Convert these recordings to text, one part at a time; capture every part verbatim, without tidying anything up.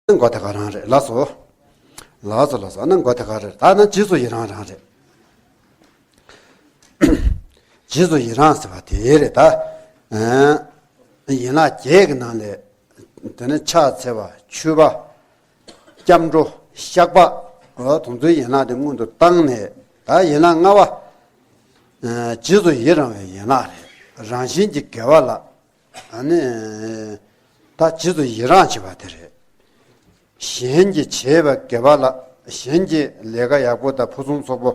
མགོ་ཐད་ཀ་རང་རེད། ལགས་སོ། ལགས་སོ་ལགས་སོ། ཨ་ནི་མགོ་ཐད་ཀ་རེད། ད་ནི་རྗེས་སུ་ཡི་རང་རང་རེད། རྗེས་སུ་ཡི་རང་ཟེར་བ་དེ་རེད་ད། ཨ། ཡན་ལག་བརྒྱད་ཀྱི་ནང་ལས། དེ་ནི་ཕྱག་འཚལ་བ། མཆོད་པ། སྐྱབས་འགྲོ། བཤགས་པ། འོ་དེ་ཚོའི་ཡན་ལག་དེ་སྔོན་དུ་བཏང་ནས། ད་ཡན་ལག་ལྔ་པ། ཨ། རྗེས་སུ་ཡི་རང་བའི་ཡན་ལག་རེད། རང་གཞན་གྱི་དགེ་བ་ལ། ཨ་ནི། ད་རྗེས་སུ་ཡི་རང་བྱེད་པ་དེ་རེད། གཞན་གྱིས་བྱས་པའི་དགེ་བ་ལ། གཞན་གྱི་ལས་ཀ་ཡག་པོ་དང་ཕུན་སུམ་ཚོགས་པོ།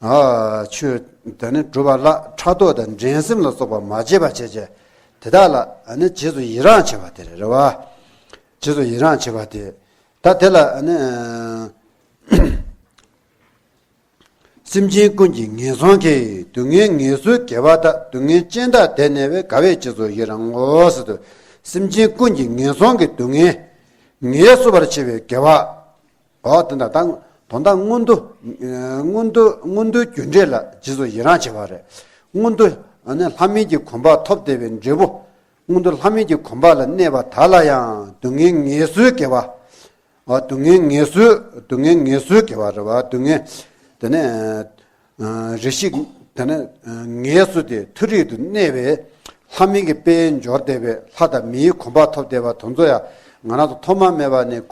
ཨ། ཆོས་དེ་ནི་སྒྲུབ་པ་ལ་ཕྲག་དོག་དང་འགྲན་སེམས་ལ་སོགས་པ་མ་བྱེད་པ་བྱས་བྱས། དེ་དག་ལ་ཨ་ནི་རྗེས་སུ་ཡི་རང་བྱེད་པ་དེ་རེད། རེད་བ། རྗེས་སུ་ཡི་རང་བྱེད་པ་དེ། ད་དེ་ལ་ཨ་ནི། སེམས་ཅན་ཀུན་གྱི་ངན་སོང་གི། སྡུག་བསྔལ་ངལ་གསོའི་དགེ་བ་དག། སྡུག་བསྔལ་ཅན་དག་བདེར་གནས་པའི། དགའ་བས་རྗེས་སུ་ཡི་རང་ངོ་། ཟེར་དུས། སེམས་ཅན་ཀུན་གྱི་ངན་སོང་གི་སྡུག་བསྔལ། ངལ་གསོ་བར་བྱེད་པའི་དགེ་བ། འོ་དེ་འདྲ་དང་། དོན་དག་མངོན་མཐོ། མངོན་མཐོ། མངོན་མཐོའི་རྒྱུ་འབྲས་ལ་རྗེས་སུ་ཡི་རང་བྱེད་པ་རེད། མངོན་མཐོ། ཨ་ནི་ལྷ་མིན་གྱི་གོ་འཕང་ཐོབ་བདེ་བའི་འབྲས་བུ། མངོན་མཐོ་ལྷ་མིན་གྱི་གོ་འཕང་ལ་གནས་པ་དག་ལ་ཡང་སྡུག་བསྔལ་ངལ་གསོའི་དགེ་བ། ཨ། སྡུག་བསྔལ་ངལ་གསོའི། སྡུག་བསྔལ་ངལ་གསོའི་དགེ་བ་རེད་བ། སྡུག་བསྔལ། དེ་ནས། ཨ། རེ་ཞིག་དེ་ནས་ངལ་གསོ་སྟེ་མཐོ་རིས་སུ་གནས་པའི་ལྷ་མིན་གྱི་དཔལ་འབྱོར་བདེ་བའི་ལྷ་དང་མིའི་གོ་འཕང་ཐོབ་བདེ་བ་དེ་ཚོ་ཡང་ང་རང་ཚོ་ཐོག་མ་མེད་པ་ནས།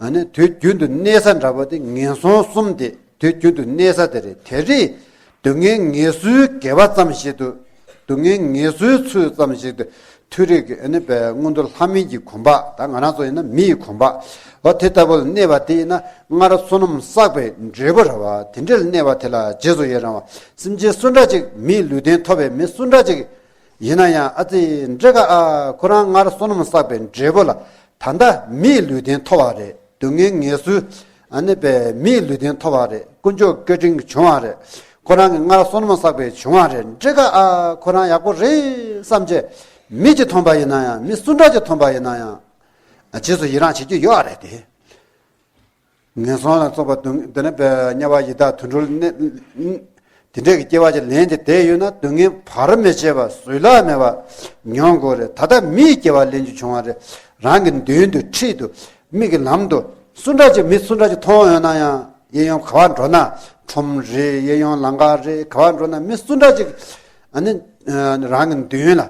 ཨ་ནི་དུས་རྒྱུན་དུ་གནས་ས་འདྲ་པོ་དེ་ངན་སོང་གསུམ་དེ་དུས་རྒྱུན་དུ་གནས་ས་དེ་རེད། དེ་རིང་སྡུག་བསྔལ་ངལ་གསོའི་དགེ་བ་ཙམ་ཞིག་ཏུ། སྡུག་བསྔལ་ངལ་གསོའི་ཚུལ་ཙམ་ཞིག་ཏུ། མཐོ་རིས་ཀྱི་ཨ་ནི་པའི་མངོན་མཐོ་ལྷ་མིན་གྱི་གོ་འཕང་། ད་ང་རང་ཚོ་ཡིན་ན་མི་ཡི་གོ་འཕང་། འོ་དེ་ལྟ་བུ་ལ་གནས་པ་དེ་ཡིན་ན་སྔར་བསོད་ནམས་བསགས་པའི་འབྲས་བུ་རེད་བ། དེ་འདྲ་ལ་གནས་པ་དེ་ལ་རྗེས་སུ་ཡི་རང་བ། སེམས་ཅན་སུ་འདྲ་ཅིག་མིའི་ལུས་རྟེན་ཐོབ་པའི་མི་སུ་འདྲ་ཅིག་ཡིན་ན་ཡང་། ཨ་ཙི་འདྲེ་ག་ཨ། ཁོ་རང་སྔར་བསོད་ནམས་བསགས་པའི་འབྲས་བུ་ལ། ད་ལྟ་མིའི་ལུས་རྟེན་ཐོབ་པ་རེད། སྡུག་བསྔལ་ངལ་གསོའི། ཨ་ནི་པའི་མིའི་ལུས་རྟེན་ཐོབ་པ་རེད། དཀོན་མཆོག་བཀའ་དྲིན་གྱིས་བྱུང་བ་རེད། ཁོ་རང་གིས་སྔར་བསོད་ནམས་བསགས་པའི་བྱུང་བ་རེད། འདྲེ་ག་ཨ། ཁོ་རང་ཡག་པོ་རེད་བསམ་བྱས། མི་གཅིག་མཐོང་པ་ཡིན་ན་ཡང་། མི་སུ་འདྲ་གཅིག་མཐོང་པ་ཡིན་ན་ཡང་། རྗེས་སུ་ཡི་རང་བྱེད་རྒྱུ་ཡོད་རེད་དེ། ངན་སོང་ལ་སོགས་པ་དུ། དེ་ནས་པའི་དམྱལ་བ་ཡི་དྭགས་དུད་འགྲོ་ལ་གནས། དེ་འདྲའི་སྐྱེ་བ་ཅིག་ལེན་ཏེ་བསྡད་ཡོད་ན། སྡུག་བསྔལ་བར་མི་ཆད་པ་བཟོད་གླགས་མེད་པ་མྱོང་དགོས་རེད། ད་ལྟ་མིའི་སྐྱེ་བ་ལེན་རྒྱུ་བྱུང་བ་རེད། རང་གི་མདུན་དུ་འཁྲིས་དུ་མིག་གི་ལམ་དུ་སུ་འདྲ་ཅིག་མི་སུ་འདྲ་ཅིག་མཐོང་ཡོང་ན་ཡང་། གཡས་གཡོན་ག་པར་འགྲོ་ན། ཁྲོམ་རེད། གཡས་གཡོན་ལམ་ཁ་རེད། ག་པར་འགྲོ་ན་མི་སུ་འདྲ་ཅིག་ཨ་ནི་རང་གི་མདུན་ལ།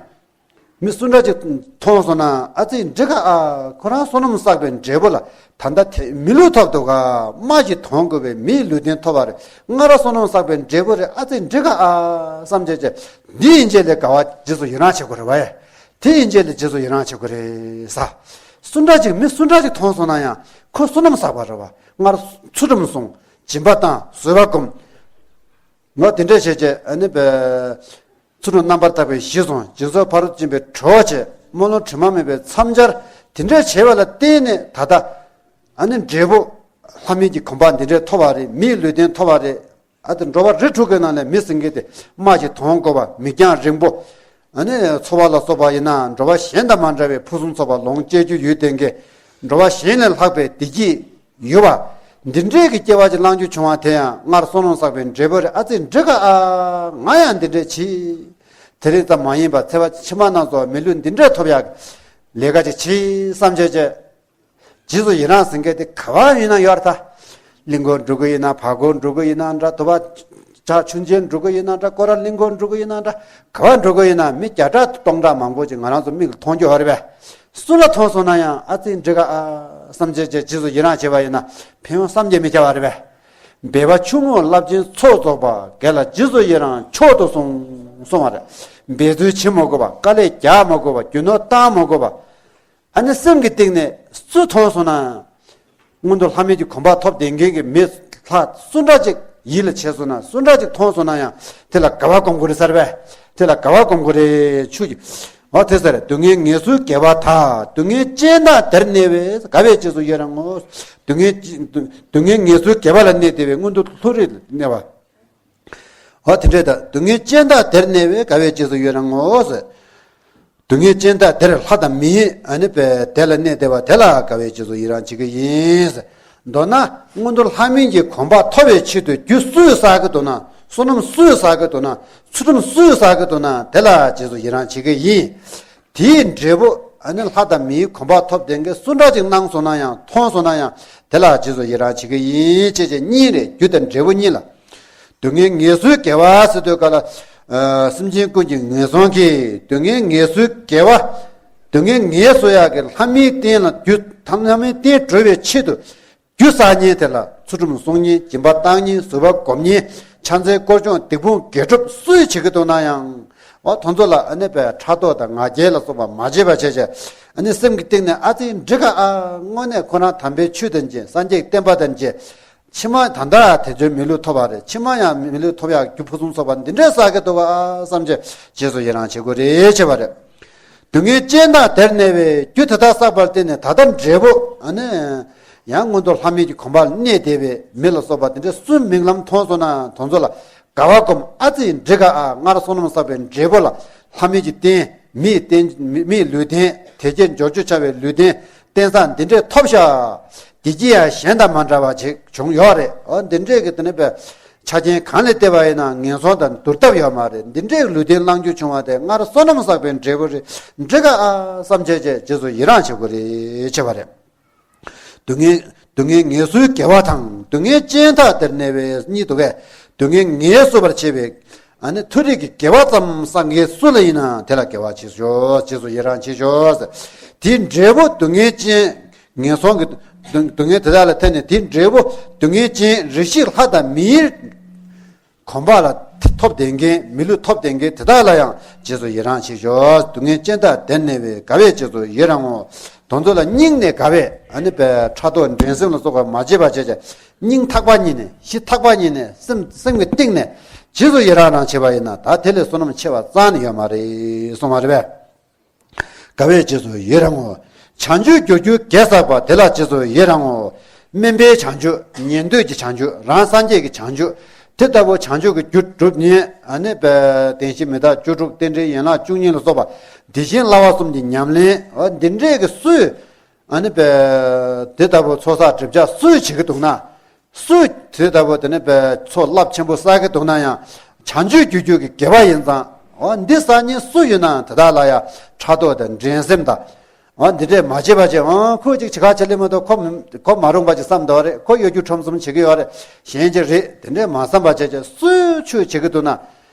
མི་སུ་འདྲ་ཅིག་མཐོང་སོང་ན། ཨ་ཙི་འདྲེ་ག་ཨ། ཁོ་རང་བསོད་ནམས་བསགས་པའི་འབྲས་བུ་ལ་ད་ལྟ་དེ་མི་ལུས་ཐོབ་འདུག་ག། རྨ་ཅིག་དོན་དགོས་པའི་མིའི་ལུས་རྟེན་ཐོབ་པ་རེད། སྔར་བསོད་ནམས་བསགས་པའི་འབྲས་བུ་རེད། ཨ་ཙི་འདྲེ་ག་ཨ་བསམ་བྱས་བྱས། འདི་ཡིན་བྱས་ལས་དགའ་བ་རྗེས་སུ་ཡི་རང་བྱེད་དགོས་རེད་བ། དེ་ཡིན་བྱས་ལས་རྗེས་སུ་ཡི་རང་བྱེད་དགོས་རེད་ས། སུ་འདྲ་ཅིག་མི་སུ་འདྲ་ཅིག་མཐོང་སོང་ན་ཡང་། ཁོ་བསོད་ནམས་བསགས་པ་རེད་བ། སྔར་ཚུལ་ཁྲིམས་སྲུང་། སྦྱིན་པ་བཏང་། བཟོད་པ་སྒོམ། ངོ་དེ་འདྲས་བྱས་བྱས། ཨ་ནི་པའི། ཚུལ་ཁྲིམས་རྣམ་པར་དག་པའི་གཞི་བཟུང་། སྦྱིན་སོགས་ཕ་རོལ་ཏུ་ཕྱིན་པའི་གྲོགས་བྱས། སྨོན་ལམ་དྲི་མ་མེད་པའི་མཚམས་སྦྱར། དེ་འདྲས་བྱས་པ་ལ་བརྟེན་ནས་ད་ལྟ་ཨ་ནི་འབྲས་བུ་ལྷ་མིན་གྱི་གོ་འཕང་འདི་འདྲས་ཐོབ་པ་རེད། མིའི་ལུས་རྟེན་ཐོབ་པ་རེད། ཨ་ཏི་འགྲོ་བ་རིགས་དྲུག་གི་ནང་ནས་མི་ཟེར་མཁན་དེ། རྨ་ཅིག་དོན་དགོས་པ། མིག་རྒྱང་རིང་པོ། ཨ་ནི་འཚོ་བ་ལ་སོགས་པ་ཡིན་ན་འགྲོ་བ་གཞན་དང་མ་འདྲ་བའི་ཕུན་སུམ་ཚོགས་པ་ལོངས་སྤྱད་རྒྱུ་ཡོད་དེ་འགའི་འགྲོ་བ་གཞན་ལས་ལྷག་པའི་བདེ་སྐྱིད་ཡོད་པ། འདི་འདྲའི་གི་སྐྱེ་བ་ཅིག་བླང་རྒྱུ་བྱུང་བ་དེ་ཡང་སྔར་བསོད་ནམས་བསགས་པའི་འབྲས་བུ་རེད། ཨ་ཙི་འདྲེ་ག་ཨ། ང་ཡང་འདི་འདྲས་བྱེད། དེ་རིང་ཙམ་མ་ཡིན་པ་ཚེ་བ་ཕྱི་མ་ནང་སོགས་མི་ལུས་འདི་འདྲས་ཐོབ་ཡག་ལས་ཀ་ཅིག་བྱེད་བསམ་བྱས་བྱས། རྗེས་སུ་ཡི་རང་ཟེར་མཁན་དེ་ག་བ་ཡིན་ན་ཡོད་རེད་ད། གླིང་སྐོར་འགྲོ་གི་ཡིན་ན། བར་སྐོར་འགྲོ་གི་ཡིན་ན་འདྲ། དུ་བ་བྱ་ཆུ་ཆེན་འགྲོ་གི་ཡིན་ན་འདྲ། སྐོར་ར་གླིང་སྐོར་འགྲོ་གི་ཡིན་ན་འདྲ། ག་བ་འགྲོ་གི་ཡིན་ན། མི་བརྒྱ་ཕྲག་སྟོང་ཕྲག་མང་པོ་ཅིག་ང་རང་ཚོ་མིག་ལ་མཐོང་རྒྱུ་ཡོད་རེད་པས། སུ་ལ་མཐོང་སོང་ན་ཡང་ཨ་ཙི་འདྲེ་ག་ཨ་བསམ་བྱས་བྱས་རྗེས་སུ་ཡི་རང་བྱས་པ་ཡིན་ན་ཕན་ཡོན་བསམ་གྱིས་མི་ཁྱབ་པ་རེད་པས། འབད་པ་ཆུང་ངུས་རླབས་ཆེན་ཚོགས་རྫོགས་པ། དགེ་ལ་རྗེས་སུ་ཡི་རང་མཆོག་ཏུ་གསུངས། གསུངས་པ་རེད། འབད་རྩོལ་བྱེད་མ་དགོས་པ། དཀའ་ལས་རྒྱག་མ་དགོས་པ། རྒྱུ་ནོར་བཏང་མ་དགོས་པ། ཨ་ནི་སེམས་ཀྱི་གཏིང་ནས་སུ་མཐོང་སོང་ན། མངོན་མཐོ་ལྷ་མིན་གྱི་གོ་འཕང་ཐོབ་བསྡད་མཁན་གྱི་མི་ལྷ་སུ་འདྲ་ཅིག་ཡིད་ལ་བྱས་སོང་ན། སུ་འདྲ་ཅིག་མཐོང་སོང་ན་ཡང་དེ་ལ་དགའ་བ་སྒོམ་དགོས་རེད་ཟེར་བས། དེ་ལ་དགའ་བ་སྒོམ་དགོས་རེད། ཆུ་གི། འོ་དེ་ཟེར། སྡུག་བསྔལ་ངལ་གསོའི་དགེ་བ་དག། སྡུག་བསྔལ་ཅན་དག་བདེར་གནས་པའི། དགའ་བས་རྗེས་སུ་ཡི་རང་ངོ་། སྡུག་བསྔལ། སྡུག་བསྔལ་ངལ་གསོའི་དགེ་བ་ལ་གནས་བདེ་བའི། མངོན་མཐོ་ལྷ་རིས་གནས་པ། འོ་དེ་འདྲས་ད། སྡུག་བསྔལ་ཅན་དག་བདེར་གནས་པའི། དགའ་བས་རྗེས་སུ་ཡི་རང་ངོ་། སྡུག་བསྔལ་ཅན་དག་དེར། ལྷ་དང་མིའི་ཨ་ནི་པའི་དེ་ལ་གནས་བདེ་བ་དེ་ལ་དགའ་བས་རྗེས་སུ་ཡི་རང་བྱེད་ཀྱི་ཡིན། མདོར་ན་མངོན་མཐོ་ལྷ་མིན་གྱི་གོ་འཕང་ཐོབ་པའི་ཆེད་དུ་རྒྱུ་སུས་བསགས་ཀྱི་འདུག་ན། བསོད་ནམས་སུས་བསགས་ཀྱི་འདུག་ན། ཚུལ་ཁྲིམས་སུས་བསགས་ཀྱི་འདུག་ན། དེ་ལ་རྗེས་སུ་ཡི་རང་བྱེད་ཀྱི་ཡིན། དེའི་འབྲས་བུ་ ཨ་ནི་ལྷ་དང་མིའི་གོ་འཕང་ཐོབ་ལྡན་མཁན་སུ་འདྲ་ཅིག་གནང་སོང་ན་ཡང་མཐོང་སོང་ན་ཡང་དེ་ལ་རྗེས་སུ་ཡི་རང་བྱེད་ཀྱི་ཡིན་ཅེས་བྱས་གཉིས་རེད། རྒྱུ་དང་འབྲས་བུ་གཉིས་ལ། སྡུག་བསྔལ་ངལ་གསོའི་དགེ་བ་ཟེར་དུས་ག་ལ། ཨ་སེམས་ཅན་ཀུན་གྱི་ངན་སོང་གི་སྡུག་བསྔལ་ངལ་གསོའི་དགེ་བ། སྡུག་བསྔལ་ངལ་གསོ་ཡག་གི་ལྷ་མིའི་རྟེན་ལ་རྒྱུ། ལྷ་མིའི་རྟེན་སྒྲུབ་པའི་ཆེད་དུ། རྒྱུ་བསགས་མཁན་དེ་ལ་ཚུལ་ཁྲིམས་སྲུང་མཁན། སྦྱིན་པ་བཏང་མཁན། བཟོད་པ་སྒོམ་མཁན། ཕྱག་འཚལ་སྐོར་སྦྱོང་སྡིག་སྤོང་དགེ་སྒྲུབ་སུས་བྱེད་ཀྱི་འདུག་ན་ཡང་། འོ་དེ་ཚོ་ལ་ཨ་ནི་པའི་ཕྲག་དོག་དང་ང་རྒྱལ་ལ་སོགས་པ་མ་བྱེད་པ་བྱས་བྱས། ཨ་ནི་སེམས་ཀྱི་གཏིང་ནས་ཨ་ཙི་འགྲིག་ག་ཨ། དངོས་གནས་ཁོ་རང་དམ་པའི་ཆོས་དང་མཇལ། སངས་རྒྱས་ཀྱི་བསྟན་པ་དང་མཇལ། ཕྱི་མ་ད་ལྟ་དེ་ཚོའི་མི་ལུས་ཐོབ་པ་རེད། ཕྱི་མ་ཡང་མི་ལུས་ཐོབ་ཡག་རྒྱུ་ཕུན་སུམ་ཚོགས་པ་འདི་འདྲས་བསགས་ཀྱི་འདུག་ག་བསམ་བྱས་རྗེས་སུ་ཡི་རང་བྱེད་དགོས་རེད་བྱས་པ་རེད། སྡུག་བསྔལ་ཅན་དག་དེར་གནས་པའི། རྒྱུ་དེ་དག་བསགས་པར་བརྟེན་ནས་ད་ལྟ་འབྲས་བུ་ཨ་ནི། ཡང་མངོན་མཐོ་ལྷ་མིའི་གི་གོ་འཕང་ལ་གནས་བསྡད་པའི་མི་ལ་སོགས་པ་དེ་འདྲས་སུ་མིག་ལམ་མཐོང་སོང་ན་དེ་ཚོ་ལ་དགའ་བ་སྒོམ། ཨ་ཙི་འགྲིག་ག་ཨ། སྔར་བསོད་ནམས་བསགས་པའི་འབྲས་བུ་ལ། ལྷ་མིའི་གི་རྟེན། མིའི་རྟེན། མི། མིའི་ལུས་རྟེན། དལ་བརྒྱད་འབྱོར་བཅུ་ཆགས་པའི་ལུས་རྟེན། རྟེན་བཟང་འདི་འདྲས་ཐོབ་ཤག་བདེ་སྐྱིད་ཡང་གཞན་དང་མ་འདྲ་བ་ཅིག་བྱུང་ཡོད་རེད། འོ་འདི་འདྲས་ཀྱི་དེ་ནས་པའི་ཆ་རྐྱེན་གང་ལས་བལྟས་པ་ཡིན་ན་ངན་སོང་དང་བསྡུར་ཐབས་ཡོད་མ་རེད། འདི་འདྲས་ཀྱི་ལུས་རྟེན་བླང་རྒྱུ་བྱུང་བ་དེ་སྔར་བསོད་ནམས་བསགས་པའི་འབྲས་བུ་རེད། འགྲིག་ག་ཨ་བསམ་བྱས་བྱས་རྗེས་སུ་ཡི་རང་བྱེད་དགོས་རེད་བྱས་པ་རེད། སྡུག་བསྔལ། སྡུག་བསྔལ་ངལ་གསོའི་དགེ་བ་དང་། སྡུག་བསྔལ་ཅན་དག་དེར་གནས་པའི་གཉིས་འདུག་གས། སྡུག་བསྔལ་ངལ་གསོ་བར་བྱེད་པའི་ཨ་ནི་མཐོ་རིས་ཀྱི་དགེ་བ་ཙམ་བསགས་མཁན་སུ་ལ་ཡིན་ན་དེ་ལ་དགེ་བ་བྱེད་ཤོག་རྗེས་སུ་ཡི་རང་བྱེད་ཤོག་དེའི་འབྲས་བུ་སྡུག་བསྔལ་ཅན། ངན་སོང་གི་སྡུག་སྡུག་བསྔལ་དེ་དག་ལ་བརྟེན་ནས་དེའི་འབྲས་བུ་སྡུག་བསྔལ་ཅན་རེ་ཞིག་ལྷ་དང་མིའི་གོ་འཕང་ལ་ཐོབ་ལྡན་མཁན། མི་ལུས་ཐོབ་ལྡན་མཁན་དེ་དག་ལ་ཡང་རྗེས་སུ་ཡི་རང་བྱེད་ཤོག་སྡུག་བསྔལ་ཅན་དག་དེར་གནས་པའི། དགའ་བས་རྗེས་སུ་ཡི་རང་ངོ་། དེ་ཚོ་ལ་སྙིང་ནས་དགའ་བས། ཨ་ནི་པའི་ཕྲག་དོག་འགྲན་སེམས་ལ་སོགས་པ་མ་བྱེད་པ་བྱས་བྱས། སྙིང་ཐག་པ་ཉིད་ནས། གཞི་ཐག་པ་ཉིད་ནས། སེམས་སེམས་ཀྱི་གཏིང་ནས་རྗེས་སུ་ཡི་རང་རང་བྱེད་པ་ཡིན་ན་ད་དེ་ལས་བསོད་ནམས་ཆེ་བ་རྩ་ནས་ཡོད་མ་རེད་གསུངས་པ་རེད་པས། དགའ་བས་རྗེས་སུ་ཡི་རང་ངོ་། བྱང་ཆུབ་རྒྱུར་གྱུར་དགེ་བསགས་པ་དེ་ལ་རྗེས་སུ་ཡི་རང་ངོ་། དམན་པའི་བྱང་ཆུབ། ཉན་ཐོས་ཀྱི་བྱང་ཆུབ། རང་སངས་རྒྱས་ཀྱི་བྱང་ཆུབ། དེ་ལྟ་བུ་བྱང་ཆུབ་ཀྱི་རྒྱུར་གྱུར་ནས་ཨ་ནི་པའི་བདེན་བཞི་མི་རྟག་བཅུ་དྲུག་རྟེན་འབྲེལ་ཡན་ལག་བཅུ་གཉིས་ལ་སོགས་པ་འདི་བཞིན་སླ་བ་གསུམ་གྱི་ཉམས་ལེན། འོ་འདི་འདྲས་ཀྱི་སུས་ཨ་ནི་པའི་དེ་ལྟ་བུ་ཚོགས་བསགས་སྒྲིབ་སྦྱང་སུས་བྱེད་ཀྱི་འདུག་ན། སུས་དེ་ལྟ་བུ་དེ་ནི་པའི་ཚོགས་རླབས་ཆེན་པོ་བསགས་ཀྱི་འདུག་ན་ཡང་། བྱང་ཆུབ་རྒྱུར་གྱུར་གྱི་དགེ་བ་ཡིན་ཙང་། འོ་འདི་བསགས་མཁན་སུ་ཡིན་ན་དེ་དག་ལ་ཡང་ཕྲག་དོག་དང་འགྲན་སེམས་དང་། འོ་འདི་འདྲས་མ་བྱེད་པ་བྱས། འོ་ཁོས་ཅིག་བྱེད་ཁ་ཆེ་ལེ་མ་གཏོགས་ཁོ་མི་ཁོ་མ་རུང་བ་ཅིག་བསམ་འདུག་རེད། ཁོ་གཡོ་སྒྱུ་ཁྲམ་གསུམ་བྱེད་ཀྱི་ཡོད་རེད། གཞན་ཅིག་རེད། དེ་འདྲས་མ་བསམ་པ་བྱས་བྱས་སུས་ཆོས་བྱེད་ཀྱི་འདུག་ན།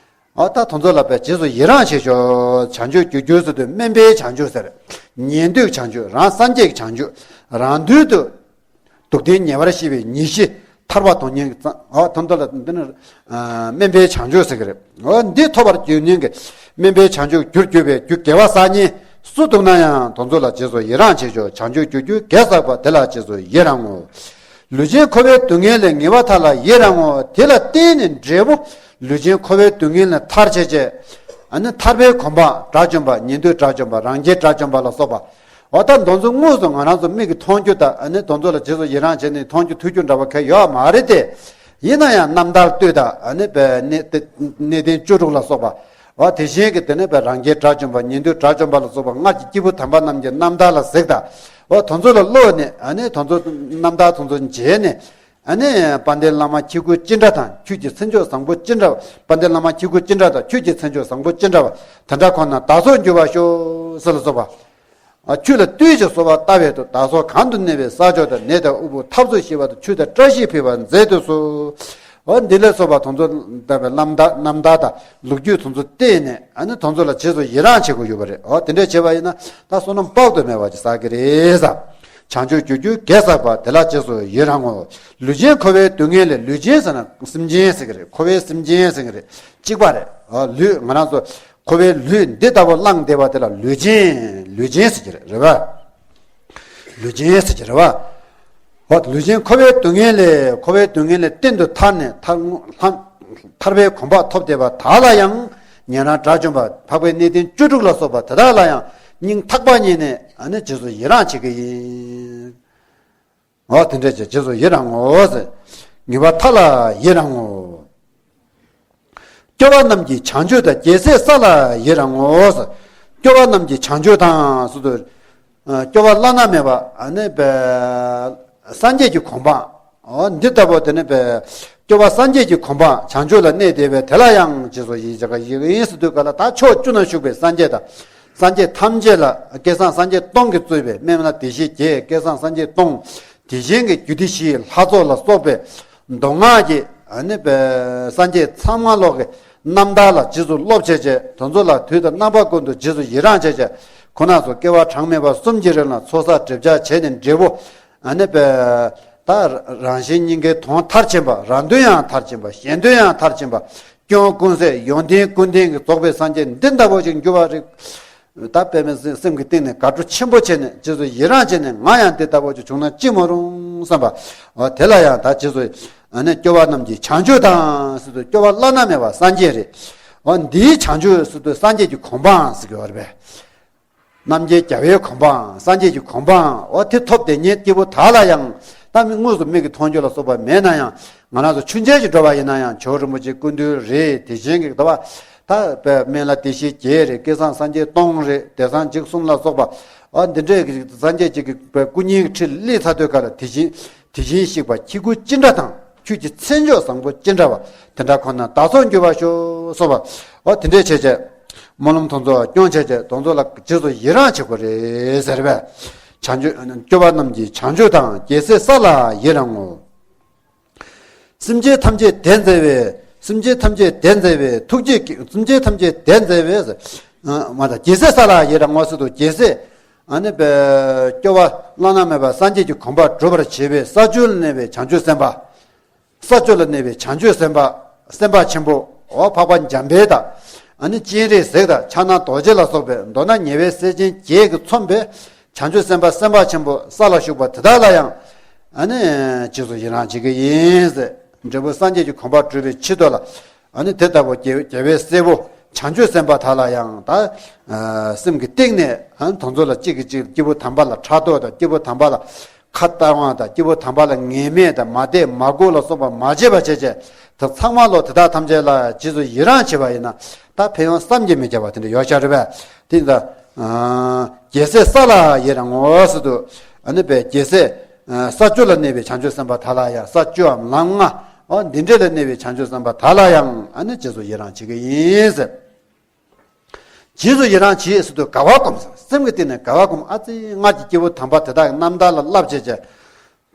འོ་ད་དེ་ཚོ་ལ་པའི་རྗེས་སུ་ཡི་རང་བྱེད་ཤོག་བྱང་ཆུབ་རྒྱུར་གྱུར་ཟེར་དུས་དམན་པའི་བྱང་ཆུབ་ཟེར། ཉན་ཐོས་བྱང་ཆུབ། རང་སངས་རྒྱས་ཀྱི་བྱང་ཆུབ། རང་དོན་དུ། སྡུག་བདེན་ཉེ་བར་ཤེས་པའི་ཉེར་ཞི་ཐར་པ་དོན་གཉེར་གྱི་གཙང་། འོ་དོན་དུ་ལ་འདི་ནི་དམན་པའི་བྱང་ཆུབ་ཟེར་གྱི་རེད། འོ་འདི་ཐོབ་པར་འགྱུར་ནས་ཀྱི་དམན་པའི་བྱང་ཆུབ་རྒྱུར་གྱུར་པའི་རྒྱུ་དགེ་བ་བསགས་མཁན་སུ་འདུག་ན་ཡང་དེ་ཚོ་ལ་རྗེས་སུ་ཡི་རང་བྱེད་ཤོག་བྱང་ཆུབ་རྒྱུར་གྱུར་དགེ་བསགས་པ་དེ་ལ་རྗེས་སུ་ཡི་རང་ངོ་། ལུས་ཅན་འཁོར་བའི་སྡུག་བསྔལ་ལས་ངེས་པར་ཐར་ལ་ཡི་རང་ངོ་། དེ་ལ་བརྟེན་ནས་འབྲས་བུ་ལུས་ཅན་འཁོར་བའི་སྡུག་བསྔལ་ལས་ཐར་བྱེད་ཅེས། ཨ་ནི་ཐར་པའི་གོ་འཕང་དགྲ་བཅོམ་པ། ཉན་ཐོས་དགྲ་བཅོམ་པ། རང་རྒྱལ་དགྲ་བཅོམ་པ་ལ་སོགས་པ། འོ་ད་མདོ་ཚོ་དངོས་སུ་ང་རང་ཚོ་མིག་གིས་མཐོང་རྒྱུ་དང་། ཨ་ནི་དེ་ཚོ་ལ་རྗེས་སུ་ཡི་རང་བྱས་ནས་མཐོང་རྒྱུ་ཐོས་རྒྱུ་འདྲ་བ་གང་ཡོད་མ་རེད་དེ། ཡིན་ན་ཡང་རྣམ་ཐར་ལྟོས་དང་། ཨ་ནི་པའི་གནས་གནས་བརྟན་བཅུ་དྲུག་ལ་སོགས་པ། འོ་དེ་བཞིན་གྱི་དེ་ནས་པའི་རང་རྒྱལ་དགྲ་བཅོམ་པ། ཉན་ཐོས་དགྲ་བཅོམ་པ་ལ་སོགས་པ་སྔར་གྱི་སྐྱེས་བུ་དམ་པ་རྣམས་ཀྱི་རྣམ་ཐར་ལ་གཟིགས་དང་། འོ་དེ་ཚོ་ལ་བློ་ནས། ཨ་ནི་དེ་ཚོ་རྣམ་ཐར་དེ་ཚོ་མཇལ་ནས། ཨ་ནི་དཔལ་ལྡན་བླ་མ་ཁྱེད་སྐུ་ཅི་འདྲ་དང་། ཁྱོད་ཀྱི་མཚན་མཆོག་བཟང་པོ་ཅི་འདྲ། དཔལ་ལྡན་བླ་མ་ཁྱེད་སྐུ་ཅི་འདྲ་དང་། ཁྱོད་ཀྱི་མཚན་མཆོག་བཟང་པོ་ཅི་འདྲ་བ། དེ་འདྲ་ཁོ་ན་བདག་སོགས་འགྱུར་བར་ཤོག་ཟེར་ལ་སོགས་པ། ཨ་ཆོས་ལ་ལྟོས་ཤིག་གསོལ་བ་བཏབ་པའི་ཐོག་བདག་སོགས་གང་དུ་གནས་པའི་ས་ཕྱོགས་དང་། ནད་དང་དབུལ་པོ་འཐབ་རྩོད་ཞི་བ་དང་། ཆོས་དང་བཀྲ་ཤིས་འཕེལ་བར་མཛད་དུ་གསོལ། འོ་འདི་ལ་སོགས་པ་དེ་ཚོ་ལྟ་བུའི་རྣམ་ཐར་རྣམ་ཐར་དང་ལོ་རྒྱུས་དེ་ཚོ་བལྟས་ནས། ཨ་ནི་དེ་ཚོ་ལ་རྗེས་སུ་ཡི་རང་བྱེད་དགོས་ཡོད་པ་རེད། འོ་དེ་འདྲས་བྱས་པ་ཡིན་ན་ད་བསོད་ནམས་དཔག་ཏུ་མེད་པ་ཅིག་བསགས་ཀྱི་རེད་ཟེར། བྱང་ཆུབ་རྒྱུར་གྱུར་དགེ་བསགས་པ་དེ་ལ་རྗེས་སུ་ཡི་རང་ངོ་། ལུས་ཅན་འཁོར་བའི་སྡུག་བསྔལ་ལས། ལུས་ཅན་ཟེར་ན་སེམས་ཅན་ཟེར་གྱི་རེད། འཁོར་བའི་སེམས་ཅན་ཟེར་གྱི་རེད། གཅིག་པ་རེད། འོ་ལུས་ང་རང་ཚོ་འཁོར་བའི་ལུས་འདི་ལྟ་བུ་བླངས་བསྡད་པ་དེ་ལ་ལུས་ཅན། ལུས་ཅན་ཟེར་གྱི་རེད། རེད་པ། ལུས་ཅན་ཟེར་གྱི་རེད་པ། འོ་ལུས་ཅན་འཁོར་བའི་སྡུག་བསྔལ་ལས། འཁོར་བའི་སྡུག་བསྔལ་ལས་གཏན་དུ་ཐར་ནས་ཐར་ལྷ་ཐར་པའི་གོ་འཕང་ཐོབ་བསྡད་པ་དག་ལ་ཡང་། ཉན་རང་དགྲ་བཅོམ་པ། འཕགས་པའི་གནས་བརྟན་བཅུ་དྲུག་ལ་སོགས་པ་དེ་དག་ལ་ཡང་སྙིང་ཐག་པ་ཉིད་ནས་ཨ་ནི་རྗེས་སུ་ཡི་རང་བྱེད་ཀྱི་ཡིན། འོ་དེ་འདྲ་བྱས་རྗེས་སུ་ཡི་རང་ངོ་ཟེར། ངེས་པར་ཐར་ལ་ཡི་རང་ངོ་། སྐྱོབ་པ་རྣམས་ཀྱི་བྱང་ཆུབ་དང་། རྒྱལ་སྲས་ས་ལ་ཡི་རང་ངོ་། སྐྱོབ་པ་རྣམས་ཀྱི་བྱང་ཆུབ་དང་ཟེར་དུས། སྐྱོབ་པ་བླ་ན་མེད་པ་ཨ་ནི་པའི་སངས་རྒྱས་ཀྱི་གོ་འཕང་། འོ་འདི་ལྟ་བུ་དེ་ནི་པའི་སྐྱོབ་པ་སངས་རྒྱས་ཀྱི་གོ་འཕང་བྱང་ཆུབ་ལ་གནས་བསྡད་པའི་དེ་ལ་ཡང་རྗེས་སུ་ཡི་རང་ཡི་རང་ཡིན་ཟེར་དུས་ག་ལ། ད་ཕྱོགས་བཅུ་ན་བཞུགས་པའི་སངས་རྒྱས་དང་ སངས་རྒྱས་ཐམས་ཅད་ལ། བསྐལ་བཟང་སངས་རྒྱས་སྟོང་གིས་གཙོས་པའི་དམན་བླ་བདེ་གཤེགས་བརྒྱད། བསྐལ་བཟང་སངས་རྒྱས་སྟོང་། དེ་བཞིན་གྱི་རྒྱུད་སྡེ་བཞིའི་ལྷ་ཚོགས་ལ་སོགས་པའི་མདོ་སྔགས་ཀྱི་ཨ་ནི་སངས་རྒྱས་ཚང་མ་ལོག་གི་རྣམ་ཐར་ལ་རྗེས་སུ་སློབ་བྱས་བྱས། དེ་ཚོ་ལ་དུས་དང་རྣམ་པ་ཀུན་ཏུ་རྗེས་སུ་ཡི་རང་བྱས་བྱས། ཁོ་ན་ཚོ་བསྐལ་པ་གྲངས་མེད་པ་གསུམ་གྱི་རིང་ལ་ཚོགས་བསགས་སྒྲིབ་སྦྱང་བྱས་ནས་འབྲས་བུ་ཨ་ནི་པའི་ད་རང་གཞན་གཉིས་ཀའི་དོན་མཐར་ཕྱིན་པ། རང་དོན་ཡང་མཐར་ཕྱིན་པ། གཞན་དོན་ཡང་མཐར་ཕྱིན་པ། སྐྱོན་ཀུན་ཟད་ཡོན་ཏན་ཀུན་ལྡན་གྱི་རྫོགས་པའི་སངས་རྒྱས་འདི་ལྟ་བུ་ཞིག་འགྱུར་བར་རིགས། ད་དཔེ་མེད་སེམས་ཀྱི་གཏིང་ནས་དགའ་སྤྲོ་ཆེན་པོ་བྱས་ནས་རྗེས་སུ་ཡི་རང་བྱས་ནས། ང་ཡང་འདི་ལྟ་བུ་ཞིག་བྱུང་ན་ཅི་མ་རུང་བསམ་པ། འོ་དེ་ལ་ཡང་ད་རྗེས་སུ་ཨ་ནི་སྐྱོབ་པ་རྣམས་ཀྱི་བྱང་ཆུབ་དང་ཟེར་དུས་སྐྱོབ་པ་བླ་ན་མེད་པ་སངས་རྒྱས་རེད། འོ་འདིའི་བྱང་ཆུབ་ཟེར་དུས་སངས་རྒྱས་ཀྱི་གོ་འཕང་ཟེར་གྱི་ཡོད་རེད་པས། རྣམ་མཁྱེན་རྒྱལ་བའི་གོ་འཕང་། སངས་རྒྱས་ཀྱི་གོ་འཕང་། འོ་དེ་ཐོབ་བསྡད་མཁན་སྐྱེས་བུ་དག་ལ་ཡང་། ད་མི་དངོས་སུ་མིག་གིས་མཐོང་རྒྱུ་ལ་སོགས་པ་མེད་ན་ཡང་། ང་རང་ཚོ་ཆོས་མཇལ་གྱི་འགྲོ་བ་ཡིན་ན་ཡང་། ཇོ་བོ་རིན་པོ་ཆེ་སྐུ་མདུན་རེད། དེ་བཞིན་གྱི་ད་བ་ད་དཔེ་དམན་བླ་བདེ་གཤེགས་བརྒྱད་རེད། བསྐལ་བཟང་སངས་རྒྱས་སྟོང་རེད། བདེ་གསང་འཇིགས་གསུམ་ལ་སོགས་པ། འོ་འདི་འདྲའི་སངས་རྒྱས་ཀྱི་སྐུ་བརྙན་གྱི་ཁྲི་ལ་སླེབས་ཚར་དུས་ག་ལ། དེ་བཞིན་དེ་བཞིན་གཤེགས་པ་ཁྱེད་སྐུ་ཅི་འདྲ་དང་། ཁྱོད་ཀྱི་མཚན་མཆོག་བཟང་པོ་ཅི་འདྲ་བ། དེ་འདྲ་ཁོ་ན་བདག་སོགས་འགྱུར་བར་ཤོག་སོགས་པ། འོ་དེ་འདྲས་བྱས་བྱས། སྨོན་ལམ་དེ་ཚོ་སྐྱོང་བྱས་བྱས། དེ་ཚོ་ལ་རྗེས་སུ་ཡི་རང་བྱེད་དགོས་རེད་ཟེར་བས། བྱང་ཆུབ་སྐྱོབ་པ་རྣམས་ཀྱི་བྱང་ཆུབ་དང་། རྒྱལ་སྲས་ས་ལ་ཡི་རང་ངོ་། སེམས་ཅན་ཐམས་ཅད་བདེ་མཛད་པའི། སེམས་ཅན་ཐམས་ཅད་བདེ་མཛད་པའི་ཐུགས་རྗེ། སེམས་ཅན་ཐམས་ཅད་བདེ་མཛད་པའི། མ་དང་རྒྱལ་སྲས་ས་ལ་ཡི་རང་ངོ་ཟེར་དུས་རྒྱལ་སྲས། ཨ་ནི་པའི་སྐྱོབ་པ་བླ་ན་མེད་པ་སངས་རྒྱས་ཀྱི་གོ་འཕང་སྒྲུབ་པར་བྱེད་པའི་ས་བཅུ་ལ་གནས་པའི་བྱང་ཆུབ་སེམས་དཔའ། ས་བཅུ་ལ་གནས་པའི་བྱང་ཆུབ་སེམས་དཔའ། སེམས་དཔའ་ཆེན་པོ། འོ་འཕགས་པ་འཇམ་དཔལ་དང་། ཨ་ནི་སྤྱན་རས་གཟིགས་དང་། ཕྱག་ན་རྡོ་རྗེ་ལ་སོགས་པའི། མདོར་ན་ཉེ་བའི་སྲས་ཆེན་བརྒྱད་ཀྱིས་མཚོན་པའི་བྱང་ཆུབ་སེམས་དཔའ་སེམས་དཔའ་ཆེན་པོ་ས་ལ་བཞུགས་པ་དེ་དག་ལ་ཡང་། ཨ་ནི་རྗེས་སུ་ཡི་རང་བྱེད་ཀྱི་ཡིན་ཟེར། འབྲས་བུ་སངས་རྒྱས་ཀྱི་གོ་འཕང་སྒྲུབ་པའི་ཆེད་དུ་ལ། ཨ་ནི་དེ་ལྟ་བུ་རྒྱལ་རྒྱལ་བའི་སྲས་པོ་བྱང་ཆུབ་སེམས་དཔའ་དག་ལ་ཡང་། ད་སེམས་ཀྱི་གཏིང་ནས། ཨ་ནི་དེ་ཚོ་ལ་གཅིག་གིས་གཅིག་སྐྱེས་བུ་དམ་པ་ལ་ཕྲག་དོག་དང་། སྐྱེས་བུ་དམ་པ་ལ་ཁ་བཏང་བ་དང་། སྐྱེས་བུ་དམ་པ་ལ་ངན་སྨྲས་དང་། མ་དད་མ་མགོ་ལ་སོགས་པ་མ་བྱེད་པ་བྱས་བྱས། དེ་ཚང་མ་ལོ་དེ་དག་ཐམས་ཅད་ལ་རྗེས་སུ་ཡི་རང་བྱེད་པ་ཡིན་ན། ད་ཕན་ཡོན་བསམ་གྱིས་མི་ཁྱབ་པ་དེ་འདྲ་ཡོད་ཤག་རེད་པས། དེ་ཡིན་ད། རྒྱལ་སྲས་ས་ལ་ཡི་རང་ངོ་ཟེར་དུས། ཨ་ནི་པའི་རྒྱལ་སྲས་ས་བཅུ་ལ་གནས་པའི་བྱང་ཆུབ་སེམས་དཔའ་དག་ལ་ཡང་། ས་བཅུའམ་ལམ་ལྔ། འོ་འདི་འདྲས་ལ་གནས་པའི་བྱང་ཆུབ་སེམས་དཔའ་དག་ལ་ཡང་། ཨ་ནི་རྗེས་སུ་ཡི་རང་བྱེད་ཀྱི་ཡིན་ཟེར། རྗེས་སུ་ཡི་རང་བྱེད་ཟེར་དུས་དགའ་བ་སྒོམ་ཟེར། སེམས་ཀྱི་གཏིང་ནས་དགའ་བ་སྒོམ། ཨ་ཙི་སྔར་གྱི་སྐྱེས་བུ་དམ་པ་དེ་དག་གི་རྣམ་ཐར་ལ་བསླབ་བྱས་བྱས།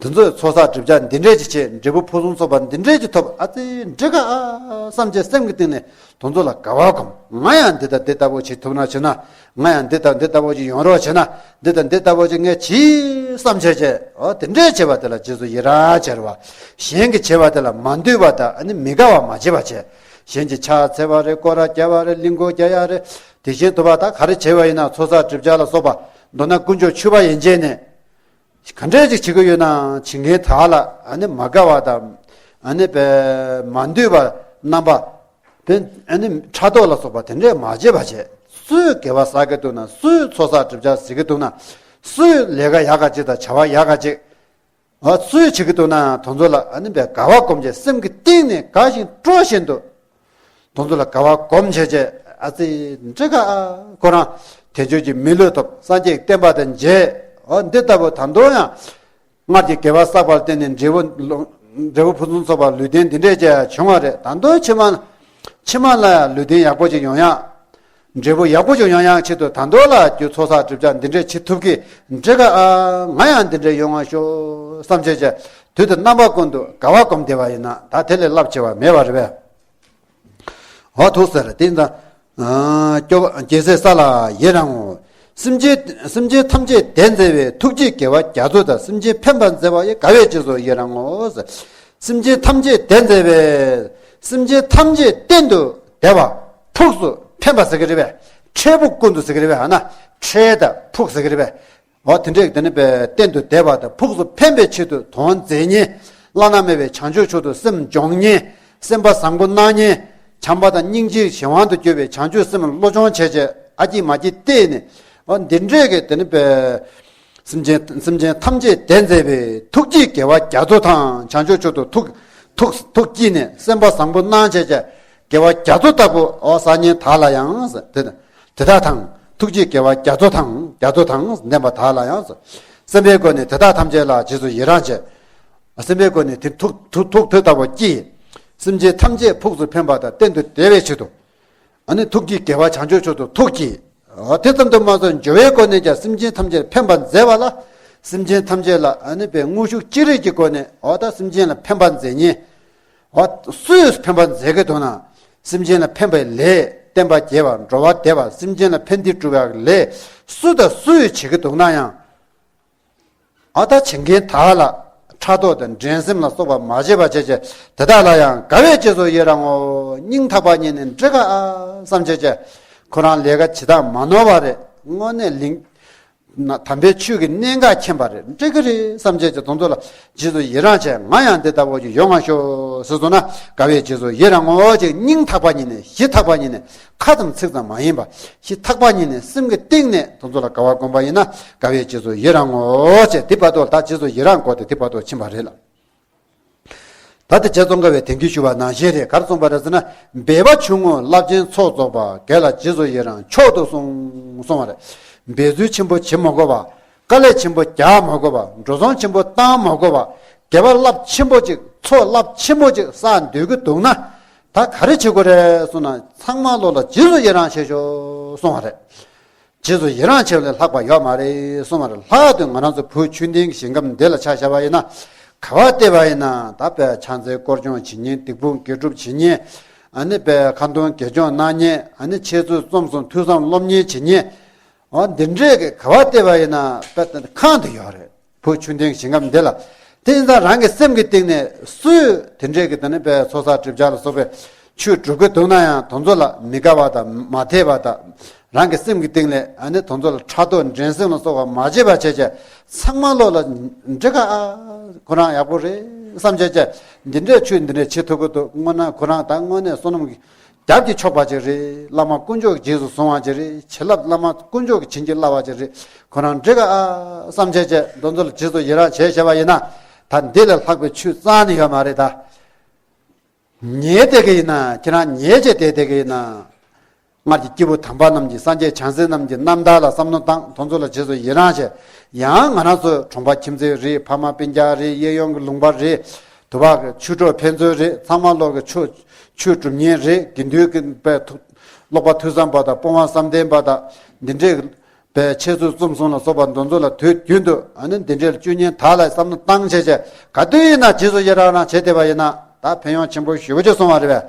དེ་ཚོས་ཚོགས་བསགས་སྒྲིབ་སྦྱང་འདི་འདྲས་ཅིག་བྱས། འབྲས་བུ་ཕུན་སུམ་ཚོགས་པ་འདི་འདྲས་ཅིག་ཐོབ། ཨ་ཙི་འགྲིག་ག་ཨ་བསམ་བྱས། སེམས་ཀྱི་གཏིང་ནས་དེ་ཚོ་ལ་དགའ་བ་སྒོམ། ང་ཡང་འདི་དང་འདི་ལྟ་བུ་ཞིག་ཐོབ་ན་བྱས་ན། ང་ཡང་འདི་དང་འདི་ལྟ་བུ་ཞིག་ཡོང་རོགས་བྱས་ན། འདི་དང་འདི་ལྟ་བུ་ཞིག་ངས་བྱེད་བསམ་བྱས་བྱས། འོ་དེ་འདྲས་བྱས་པ་དེ་ལ་རྗེས་སུ་ཡི་རང་བྱེད་པ། གཞན་གྱིས་བྱས་པ་དེ་ལ་མ་འདུས་པ་དང་། ཨ་ནི་མི་དགའ་བ་མ་བྱེད་པ་བྱས། གཞན་གྱིས་ཕྱག་འཚལ་བ་རེད། སྐོར་ར་རྒྱབ་པ་རེད། གླིང་སྐོར་རྒྱག་ཡ་རེད། དེ་བཞིན་དུ་བ་ད་ག་རེ་བྱས་པ་ཡིན་ན། ཚོགས་བསགས་སྒྲིབ་སྦྱང་ལ་སོགས་པ། མདོར་ན་དཀོན་མཆོག་མཆོད་པ་ཡན་ཆད་ནས་ག་འདྲས་ཅིག་བྱེད་ཀྱི་ཡོད་ན། བྱེད་མཁན་དག་ལ་ཨ་ནི་མ་དགའ་བ་དང་། ཨ་ནི་པའི་མ་འདུས་པ་རྣམ་པ། དེ་ཨ་ནི་ཕྲག་དོག་ལ་སོགས་པ་དེ་འདྲས་མ་བྱེད་པ་བྱས། སུས་དགེ་བ་བསགས་ཀྱི་འདུག་ན། སུས་ཚོགས་བསགས་སྒྲིབ་སྦྱང་ཟེར་གྱི་འདུག་ན། སུས་ལས་ཀ་ཡག་ག་ཅིག་དང་བྱ་བ་ཡག་ག་ཅིག་ཨ་སུས་བྱེད་ཀྱི་འདུག་ན། དེ་ཚོ་ལ་ཨ་ནི་པའི་དགའ་བ་སྒོམ་བྱས། སེམས་ཀྱི་གཏིང་ནས་དགའ་བཞིན་སྤྲོ་བཞིན་དུ། དེ་ཚོ་ལ་དགའ་བ་སྒོམ་བྱས་བྱས། ཨ་ཙི་འགྲིག་ག་ཨ་ཁོ་རང་དལ་འབྱོར་གྱི་མི་ལུས་ཐོབ། སངས་རྒྱས་བསྟན་པ་དང་མཇལ། འོ་འདི་ལྟ་བུ་ད་དུང་ཡང་སྔར་གྱི་དགེ་བ་བསགས་པ་ལ་བརྟེན་ནས་འབྲས་བུ་འབྲས་བུ་ཕུན་སུམ་ཚོགས་པ་ལུས་རྟེན་འདི་འདྲས་ཀྱང་བྱུང་བ་རེད། ད་དུང་ཕྱི་མ་ཕྱི་མ་ལ་ཡང་ལུས་རྟེན་ཡག་པོ་ཅིག་ཡོང་ཡག་འབྲས་བུ་ཡག་པོ་ཅིག་ཡོང་ཡག་ཆེད་དུ་ད་དུང་ལ་རྒྱུ་ཚོགས་བསགས་སྒྲིབ་སྦྱང་འདི་འདྲས་བྱེད་ཐུབ་ཀྱི། འགྲིག་ག་ཨ་ང་ཡང་འདི་འདྲས་ཡོང་བ་ཤོག་བསམ་བྱས་བྱས། དུས་དང་རྣམ་པ་ཀུན་ཏུ་དགའ་བ་སྒོམ་བསྡད་པ་ཡིན་ན། ད་དེ་ལས་རླབས་ཆེ་བ་མེད་པ་རེད་པས། འོ་ཐུགས་ཟེར་དེ་ཡིན་ཙང་། སྐྱོབ་པ་རྒྱལ་སྲས་ས་ལ་ཡི་རང་ངོ་། སེམས་ཅན་སེམས་ཅན་ཐམས་ཅད་བདེ་མཛད་པའི། ཐུགས་རྗེས་དགེ་བ་རྒྱ་མཚོ་དང་། སེམས་ཅན་ཕན་པར་མཛད་པ་ཡི། དགའ་བས་རྗེས་སུ་ཡི་རང་ངོ་། སེམས་ཅན་ཐམས་ཅད་བདེ་མཛད་པའི། སེམས་ཅན་ཐམས་ཅད་གཏན་དུ་བདེ་བ། ཕུགས་སུ་ཕན་པ་ཟེར་གྱི་རེད་པས། འཕྲལ་ཕུགས་ཀུན་ཏུ་ཟེར་གྱི་རེད་པས། ཨ་ན་འཕྲལ་དང་ཕུགས་ཟེར་གྱི་རེད་པས། འོ་དེ་འདྲས་དེ་ནི་པའི་གཏན་དུ་བདེ་བ་དང་ཕུགས་སུ་ཕན་པའི་ཆེད་དུ་དོན་མཛད་མཁན། བླ་ན་མེད་པའི་བྱང་ཆུབ་མཆོག་ཏུ་སེམས་སྦྱོང་མཁན། སེམས་པ་བཟང་པོ་སྣང་མཁན། བྱམས་པ་དང་སྙིང་རྗེའི་གཞན་དབང་དུ་གྱུར་པའི་བྱང་ཆུབ་སེམས་བློ་སྦྱོང་བྱས་བྱས། ཨ་སྐྱིད་མ་སྐྱིད་བལྟས་ནས། འོ་འདི་འདྲས་ཀྱི་དེ་ནི་པའི་སེམས་ཅན་སེམས་ཅན་ཐམས་ཅད་བདེ་མཛད་པའི། ཐུགས་རྗེས་དགེ་བ་རྒྱ་མཚོ་དང་། བྱང་ཆུབ་མཆོག་ཏུ་ཐུགས་ཐུགས་ཐུགས་བསྐྱེད་ནས། སེམས་པ་བཟང་པོ་སྣང་བྱས་བྱས། དགེ་བ་རྒྱ་མཚོ་ལྟ་བུ་འོ་བསགས་མཁན་དག་ལ་ཡང་། དེ་དེ་དག་དང་། ཐུགས་རྗེས་དགེ་བ་རྒྱ་མཚོ་དང་། རྒྱ་མཚོ་དང་ལྡན་པ་དག་ལ་ཡང་། སེམས་དཔའི་སྒོ་ནས་དེ་དག་ཐམས་ཅད་ལ་རྗེས་སུ་ཡི་རང་བྱས། སེམས་དཔའི་སྒོ་ནས་དེ་ཐུགས་ཐུགས་ཐུགས་དེ་ལྟ་བུ་བསྐྱེད། སེམས་ཅན་ཐམས་ཅད་ཕུགས་སུ་ཕན་པ་དང་གཏན་དུ་བདེ་བའི་ཆེད་དུ། ཨ་ནི་ཐུགས་རྗེས་དགེ་བ་བྱང་ཆུབ་མཆོག་ཏུ་ཐུགས་བསྐྱེད། འོ་དེ་ཙམ་དུ་མ་ཟད་འབྱོར་བའི་སྒོ་ནས་ཀྱང་སེམས་ཅན་ཐམས་ཅད་ཕན་པར་མཛད་པ་ལ། སེམས་ཅན་ཐམས་ཅད་ལ་ཨ་ནི་པའི་དངོས་ཤུགས་ཅི་རིགས་ཀྱི་སྒོ་ནས་འོ་ད་སེམས་ཅན་ལ་ཕན་པར་མཛད་མཁན། འོ་སུས་ཕན་པར་མཛད་ཀྱི་འདུག་ན། སེམས་ཅན་ལ་ཕན་པའི་ལས་བསྟན་པ་རྒྱས་པ་འགྲོ་བ་བདེ་བ་སེམས་ཅན་ལ་ཕན་བདེ་སྒྲུབ་པའི་ལས་སུ་དང་སུས་བྱེད་ཀྱི་འདུག་ན་ཡང་། ཨ་ད་བྱེད་མཁན་དག་ལ་ཕྲག་དོག་དང་འགྲན་སེམས་ལ་སོགས་པ་མ་བྱེད་པ་བྱས་བྱས་དེ་དག་ལ་ཡང་དགའ་བས་རྗེས་སུ་ཡི་རང་ངོ་། སྙིང་ཐག་པ་ཉིད་ནས་འདྲི་ག་ཨ་བསམ་བྱས་བྱས་ཁོ་རང་ལས་ཀ་བྱེད་སྟངས་མ་ནོར་བ་རེད། དངོས་གནས་ལིང་ན་དམ་པའི་ཆོས་ཀྱི་གནད་འགག་མཁྱེན་པ་རེད། འགྲིག་གི་རེད་བསམ་བྱས་ཀྱི་དོན་ཚོ་ལ་རྗེས་སུ་ཡི་རང་བྱས། ང་ཡང་འདི་ལྟ་བུ་ཞིག་ཡོང་བ་ཤོག་ཟེར་སོང་ན་དགའ་བས་རྗེས་སུ་ཡི་རང་ངོ་། ཅེས་སྙིང་ཐག་པ་ཉིད་ནས་གཞི་ཐག་པ་ཉིད་ནས་ཁ་ཙམ་ཚིག་ཙམ་མ་ཡིན་པ་གཞི་ཐག་པ་ཉིད་ནས་སེམས་ཀྱི་གཏིང་ནས་དོན་ཚོ་ལ་དགའ་བ་བསྒོམ་པ་ཡིན་ན་དགའ་བས་རྗེས་སུ་ཡི་རང་ངོ་། ཅེས་འདི་བར་དུ་ད་རྗེས་སུ་ཡི་རང་དགོས་ཏེ་འདི་བར་དུ་ཕྱིན་པ་རེད་ལ། ད་དེ་རྗེ་ཙོང་ཁ་བའི་དེང་གི་ཞུ་བ་ནང་བཞིན་རེད། ག་རེ་གསུངས་པ་རེད་ཟེར་ན། འབད་པ་ཆུང་ངུས་རླབས་ཆེན་ཚོགས་རྫོགས་པ། དགེ་ལ་རྗེས་སུ་ཡི་རང་མཆོག་ཏུ་གསུངས། གསུངས་པ་རེད། འབད་རྩོལ་ཆེན་པོ་བྱེད་མ་དགོས་པ། དཀའ་ལས་ཆེན་པོ་རྒྱག་མ་དགོས་པ། འགྲོ་སོང་ཆེན་པོ་བཏང་མ་དགོས་པ། དགེ་བ་རླབས་ཆེན་པོ་ཅིག་ཚོགས་རླབས་ཆེན་པོ་ཅིག་བསགས་འདོད་ཀྱི་འདུག་ན། ད་ག་རེ་བྱེད་དགོས་རེད་གསུངས་ན་ཚང་མ་བློ་ལ་རྗེས་སུ་ཡི་རང་བྱེད་ཤོག་གསུངས་པ་རེད། རྗེས་སུ་ཡི་རང་བྱེད་པ་ལས་ལྷག་པ་ཡོད་མ་རེད་གསུངས་པ་རེད། ལྷག་ཏུ་ང་རང་ཚོ་བོད་ཆོས་ལྡན་གྱི་ཞིང་ཁམས་འདི་ལ་ཆ་བཞག་པ་ཡིན་ན། ག་བ་བལྟས་པ་ཡིན་ན་ད་དཔེ་ཕྱག་འཚལ་སྐོར་སྦྱོང་བྱེད་མཁན་སྡིག་སྤོང་དགེ་སྒྲུབ་བྱེད་མཁན། ཨ་ནི་དཔེ་ཁ་འདོན་དགེ་སྦྱོང་གནང་མཁན། ཨ་ནི་འཆད་རྩོད་རྩོམ་གསུམ་ཐོས་བསམ་སློབ་གཉེར་བྱེད་མཁན། འོ་འདི་འདྲས་ཀྱི་ག་བ་བལྟས་པ་ཡིན་ན་དཔེ་ཁོང་དུ་ཡོད་རེད། བོད་ཆོས་ལྡན་ཞིང་ཁམས་འདི་ལ། དེ་ཡིན་ཙང་རང་གི་སེམས་ཀྱི་གཏིང་ནས་སུས་དེ་འདྲས་ཀྱི་དེ་ནི་པའི་ཚོགས་བསགས་སྒྲིབ་སྦྱང་ལ་སོགས་པའི་ཆོས་སྒྲུབ་ཀྱི་འདུག་ན་ཡང་དེ་ཚོ་ལ་མི་དགའ་བ་དང་མ་འཐད་པ་དང་། རང་གི་སེམས་ཀྱི་གཏིང་ནས་ཨ་ནི་དེ་ཚོ་ལ་ཕྲག་དོག་འགྲན་སེམས་ལ་སོགས་པ་མ་བྱེད་པ་བྱས་བྱས་ཚང་མ་བློ་ལ་འདྲི་ག་ཨ་ཁོ་རང་ཡག་པོ་རེད་བསམ་བྱས་བྱས་འདི་འདྲས་ཆོས་འདི་འདྲས་བྱེད་ཐུབ་ཀྱི་འདུག་དངོས་གནས་ཁོ་རང་ད་དངོས་གནས་བསོད་ནམས་ཀྱི་རྒྱབ་ཀྱི་ཕྱོགས་པ་ཅིག་རེད། བླ་མ་དཀོན་མཆོག་གི་རྗེས་སུ་བཟུང་བ་ཅིག་རེད། བྱིན་རླབས་བླ་མ་དཀོན་མཆོག་གི་བྱིན་གྱིས་བརླབས་པ་ཅིག་རེད། ཁོ་རང་འགྲིག་ག་ཨ་བསམ་བྱས་བྱས་དེ་ཚོ་ལ་རྗེས་སུ་ཡི་རང་བྱས་བྱས་པ་ཡིན་ན། ད་འདི་ལས་ལྷག་པའི་ཆོས་རྩ་ནས་ཡོད་མ་རེད་ད། ཉལ་བསྡད་ཀྱི་ཡིན་ན་ཁྱེད་རང་ཉལ་བྱས་བསྡད་བསྡད་ཀྱི་ཡིན་ན། སྔར་གྱི་སྐྱེས་བུ་དམ་པ་རྣམས་ཀྱིས་སངས་རྒྱས་བྱང་སེམས་རྣམས་ཀྱི་རྣམ་ཐར་ལ་བསམ་མནོ་བཏང་དེ་ཚོ་ལ་རྗེས་སུ་ཡི་རང་བྱས། ཡང་ང་རང་ཚོ་གྲོང་པ་ཁྱིམ་མཚེས་རེད། ཕ་མ་སྤུན་ཀྱག་རེད། གཡས་གཡོན་གྱི་ལུང་པ་རེད། དུ་བ་གི་ཆོས་གྲོགས་ཕན་ཚུན་རེད། ཚང་མ་ལོག་གི་ཆོས་ཆོས་སྒྲུབ་མཁན་རེད། དགེ་འདུན་གྱི་པའི་ཐུ་ཀློག་པ་ཐོས་བསམ་པ་དང་སྤོང་བ་བསམ་གཏན་པ་དང་འདི་འདྲའི་པའི་འཆད་རྩོད་རྩོམ་གསུམ་ལ་སོགས་པ་འདི་ཚོ་ལ་དུས་རྒྱུན་དུ་ཨ་ནི་འདི་འདྲའི་སྤྱོད་ཉན་དག་ལ་བསམ་བློ་བཏང་བྱས་བྱས་ག་དུས་ཡིན་ན་རྗེས་སུ་ཡི་རང་རང་བྱས་བསྡད་པ་ཡིན་ན་ད་ཕན་ཡོན་ཆེན་པོ་ཞེ་པོ་ཅིག་གསུངས་པ་རེད་པས།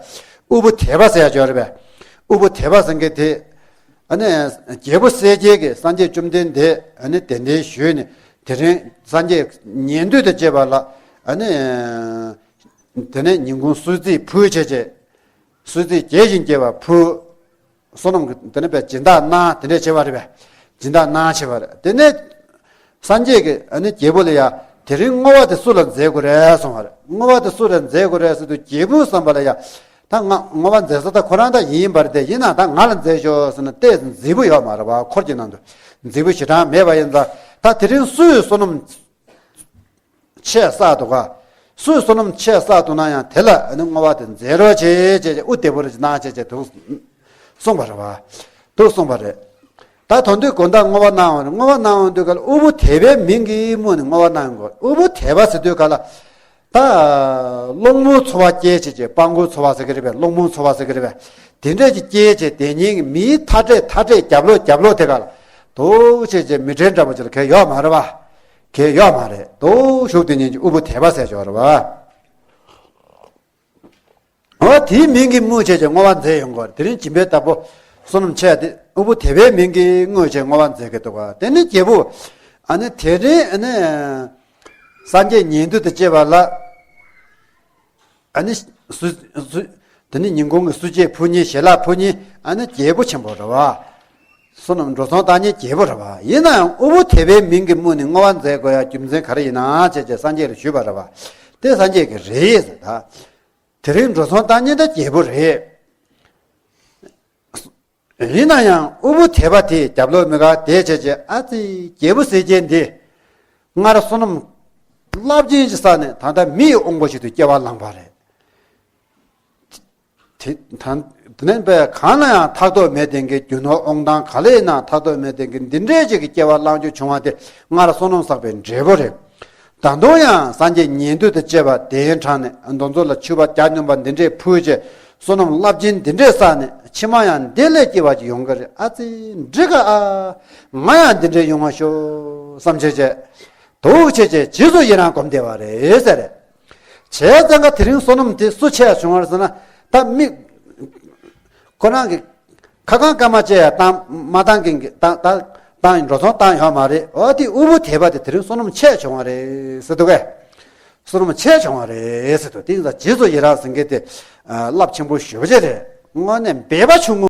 ཨུ་བུ་དད་པ་ཟེར་ཡ་ཅིག་ཡོད་རེད་པས། ཨུ་བུ་དད་པ་ཟེར་མཁན་དེ། ཨ་ནི། རྒྱལ་པོ་གསལ་རྒྱལ་གྱིས་སངས་རྒྱས་བཅོམ་ལྡན་འདས་ཨ་ནི་གདན་འདྲེན་ཞུས་ནས་དེ་རིང་སངས་རྒྱས་ཉན་ཐོས་དང་བཅས་པ་ལ་ཨ་ནི། དེ་ནས་ཉིན་གུང་གསོལ་ཚིགས་ཕུལ་བྱས་བྱས། གསོལ་ཚིགས་རྒྱས་བཞིན་རྒྱས་པ་ཕུལ། བསོད་ནམས་ཀྱི་དེ་ནས་པའི་སྦྱིན་བདག་གནང་དེ་འདྲས་བྱས་པ་རེད་པས། སྦྱིན་བདག་གནང་བྱས་པ་རེད། དེ་ནས། སངས་རྒྱས་ཀྱིས་ཨ་ནི་རྒྱལ་པོ་ལ་ཡ། དེ་རིང་བསྔོ་བ་དེ་སུ་ལ་མཛད་དགོས་རེད་གསུངས་པ་རེད། བསྔོ་བ་དེ་སུ་ལ་མཛད་དགོས་རེད་ཟེར་དུས་རྒྱལ་པོའི་བསམ་པ་ལ་ཡ། ད་ང་བསྔོ་བ་མཛད་ས་ད་ཁོ་རང་ད་ཡིན་པ་རེད་དེ་ཡིན་ན་ད་ང་ལ་མཛད་ཤོག་ཟེར་ན་ཏོག་ཙམ་མཛེས་པོ་ཡོད་མ་རེད་པ། འཁོར་གྱི་ནང་དུ་མཛེས་པོ་ཞེ་དྲག་མེད་པ་ཡིན་ཙང་ད་དེ་རིང་སུས་བསོད་ནམས་ཆེ་བསགས་འདུག་ག་སུས་བསོད་ནམས་ཆེ་བསགས་འདུག་ན་ཡང་དེ་ལ་ཨ་ནི་བསྔོ་བ་དེ་མཛད་རོགས་བྱེད་ཅེས་ཨུ་དེ་བོ་རེ་གནང་བྱས་བྱས་འདུག་གསུངས་པ་རེད་པ། འདུག་གསུངས་པ་རེད། ད་དོན་དུ་དགོང་དག་བསྔོ་བ་གནང་བ་རེད། བསྔོ་བ་གནང་བ་དུས་ག་ལ་ཨུ་བུ་དད་པའི་མིང་གི་སྨོས་ནས་བསྔོ་བ་གནང་དགོས། ཨུ་བུ་དད་པ་ཟེར་དུས་ག་ལ། ད། སློང་མོའི་འཚོ་བ་སྐྱེལ་བྱེད་ཀྱི་སྤྲང་པོའི་འཚོ་བ་ཟེར་གི་རེད་པས། སློང་མོའི་འཚོ་བ་ཟེར་གི་རེད་པས། དེ་འདྲས་ཀྱི་སྐྱེལ་བྱེད་དེ་ཉིད་ཀྱི་མིའི་མཐའ་བྲལ་མཐའ་བྲལ་རྒྱབ་ལོགས་རྒྱབ་ལོགས་དེ་ག་ལ། འདུག་བྱེད་ཀྱི་མི་གྲལ་འདྲ་པོ་ཅིག་ལ་གལ་ཡོད་མ་རེད་པ། གལ་ཡོད་མ་རེད། འདུག་བཞུགས་དེ་ཉིད་ཀྱི་ཨུ་བུ་དད་པ་ཟེར་ཆོག་རེད་པ། འོ་དེའི་མིང་གི་སྨོས་བྱས་ཀྱི་བསྔོ་བ་མཛད་ཡོང་གི་རེད། དེ་རིང་སྦྱིན་པའི་བདག་པོ་བསོད་ནམས་ཆེ་བ་དེ་ཨུ་བུ་དད་པའི་མིང་གི་སྨོས་བྱས་བསྔོ་བ་མཛད་ཀྱི་འདུག་ག་དེ་ནི་རྒྱལ་པོ། ཨ་ནི་དེ་རིང་ཨ་ནི། སངས་རྒྱས་ཉན་ཐོས་དང་བཅས་པ་ལ། ཨ་ནི། སུ། སུ། དེ་ནི་ཉིན་གུང་གི་གསོལ་ཇ་ཕུལ་མཁན་ཞལ་ལག་ཕུལ་མཁན་ཨ་ནི་རྒྱལ་པོ་ཆེན་པོ་རེད་པ། བསོད་ནམས་འགྲོ་སོང་བཏང་མཁན་རྒྱལ་པོ་རེད་པ། ཡིན་ན་ཡང་ཨུ་བུ་དད་པའི་མིང་གི་སྨོས་ནས་བསྔོ་བ་མཛད་དགོས་ཡ་རྒྱུ་མཚན་ག་རེ་ཡིན་ན་བྱས་བྱས་སངས་རྒྱས་ལ་ཞུས་པ་རེད་པ། དེ་སངས་རྒྱས་ཀྱིས་རེད་ཟེར་ད། དེ་རིང་འགྲོ་སོང་བཏང་མཁན་ད་རྒྱལ་པོ་རེད། ཡིན་ན་ཡང་ཨུ་བུ་དད་པ་དེས་རྒྱབ་ལོགས་མི་དགའ་དེ་བྱས་བྱས་ཨ་ཙི་རྒྱལ་པོ་གསལ་རྒྱལ་འདི། སྔར་བསོད་ནམས་རླབས་ཆེན་ཞིག་བསགས་ནས་ད་ལྟ་མི་ཡི་དབང་པོ་ཞིག་ཏུ་སྐྱེ་བ་བླངས་པ་རེད། དེ་ད་དེ་ནས་པས་གང་ལ་ཡང་ཐག་གཏོགས་མེད་དེ་གི་རྒྱུ་ནོར་དབང་ཐང་ག་ལ་ཡིན་ན་ཐག་གཏོགས་མེད་དེ་གི་འདི་འདྲའི་ཅིག་གི་སྐྱེ་བ་བླང་རྒྱུ་བྱུང་བ་དེ་སྔར་བསོད་ནམས་བསགས་པའི་འབྲས་བུ་རེད། ད་དུང་ཡང་སངས་རྒྱས་ཉན་ཐོས་དང་བཅས་པ་གདན་དྲངས་ནས་མདོ་ཚོགས་ལ་མཆོད་པ་གྱ་ནོམ་པ་འདི་འདྲས་ཕུལ་བྱས་ བསོད་ནམས་རླབས་ཆེན་འདི་འདྲས་བསགས་ནས་ཕྱི་མ་ཡང་འདི་ལས་སྐྱེ་བ་ཅིག་ཡོང་གི་རེད། ཨ་ཙི་འགྲིག་ག་ཨ། ང་ཡང་འདི་འདྲས་ཡོང་བ་ཤོག་བསམ་བྱས་བྱས། དུག་ཆེ་ཆེ་རྗེས་སུ་ཡི་རང་སྒོམ་བསྡད་པ་རེད་ཟེར། བྱས་ཙང་ག་དེ་རིང་བསོད་ནམས་དེ་སུ་ཆེ་བྱུང་བ་རེད་ཟེར་ན། ད་མི་ཁོ་རང་གི་ཁ་གང་སྐར་མ་བཅད་ཡ་བཏང་མ་བཏང་གིན་གི་བཏང་བཏང་བཏང་འགྲོ་སོང་བཏང་ཡོད་མ་རེད། འོ་དེ་དབུལ་པོ་དད་པ་དེ་དེ་རིང་བསོད་ནམས་ཆེ་བྱུང་བ་རེད་ཟེར་འདུག་གས། བསོད་ནམས་ཆེ་བྱུང་བ་རེད་ཟེར་འདུག་དེ་ཡིན་ཙང་རྗེས་སུ་ཡི་རང་ཟེར་མཁན་དེ་རླབས་ཆེན་པོ་ཞེ་པོ་ཅིག་རེད། དངོས་གནས་འབད་པ་ཆུང་ངུ།